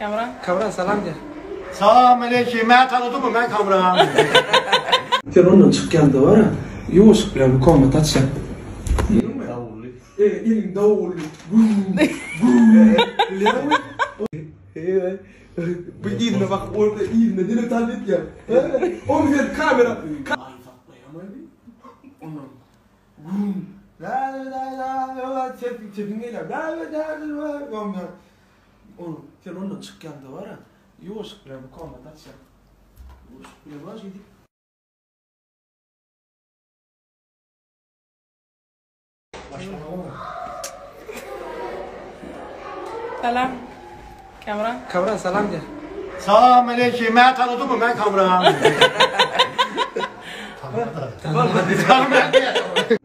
Kamran. Kamran salam de. Salam aleyküm. Məni tanıdın mı? Mən Kamran. Sen ondan çykýanda bar-a, ýuwaşlyk bilen bir komnat açýaň. Dawully. E, eliň dawully. Güm, güm. Bilýäňmi? Bu yzyna bakyp orta yzyna dene tans etýär. Ony sen kamera. Aý saklaýamaý. Ondan güm. La la la la çepiň çepiň gelýär. La la la la. Ol sen ondan çykýanda bar-a, ýuwaşlyk bilen bir komnat açýaň. Ýuwaşlyk bilen bar şeýdip. Salam. Kamran. Kamran salam de. Salam aleyküm. Məni tanıdın mı? Mən Kamran.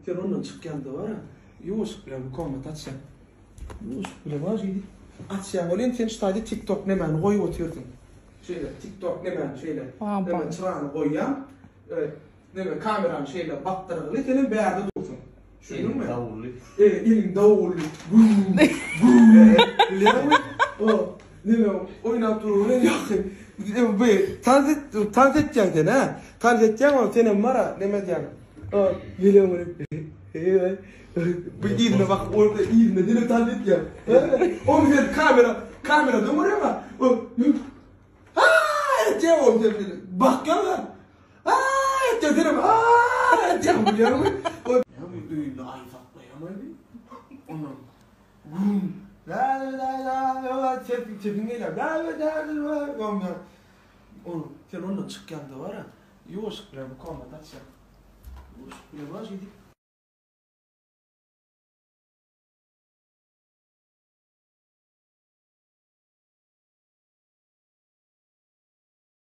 Sen ondan çykýanda bar-a, ýuwaşlyk bilen bir komnat açýaň. Ýuwaşlyk bilen bar şeýdip. Açýaň welin sen şu taýda TikTok nemäni goýup otyrsyň. Şeýle TikTok nemäni şeýle. Neme çyrany goýýaň. Neme kamerany şeýle bakdyrgyly senem bärde dursuň. Düşündiňmi? Eliň dawully. E, eliň dawully. Güm, güm. Bilýäňmi? O neme oýnap dur ýaky. Bu tans et, tans etýäň sen hä? Tans etýäň ol senem bar-a neme edýäň? O gelýän welin. Bu yzyna bakyp orta yzyna dene tans etýär. Ony sen kamera kamerada görýäň-a. O Ha etýär ol sen bakýaň-a. Ha etýär senem ha etýär bilýäňmi? Bu öýünde aý saklaýamaý. Ondan güm la la la la çepiň çepiň gelýär. La la la la Ol sen ondan çykýanda bar-a, ýuwaşlyk bilen bir komnat açýaň. Ýuwaşlyk bilen bar şeýdip.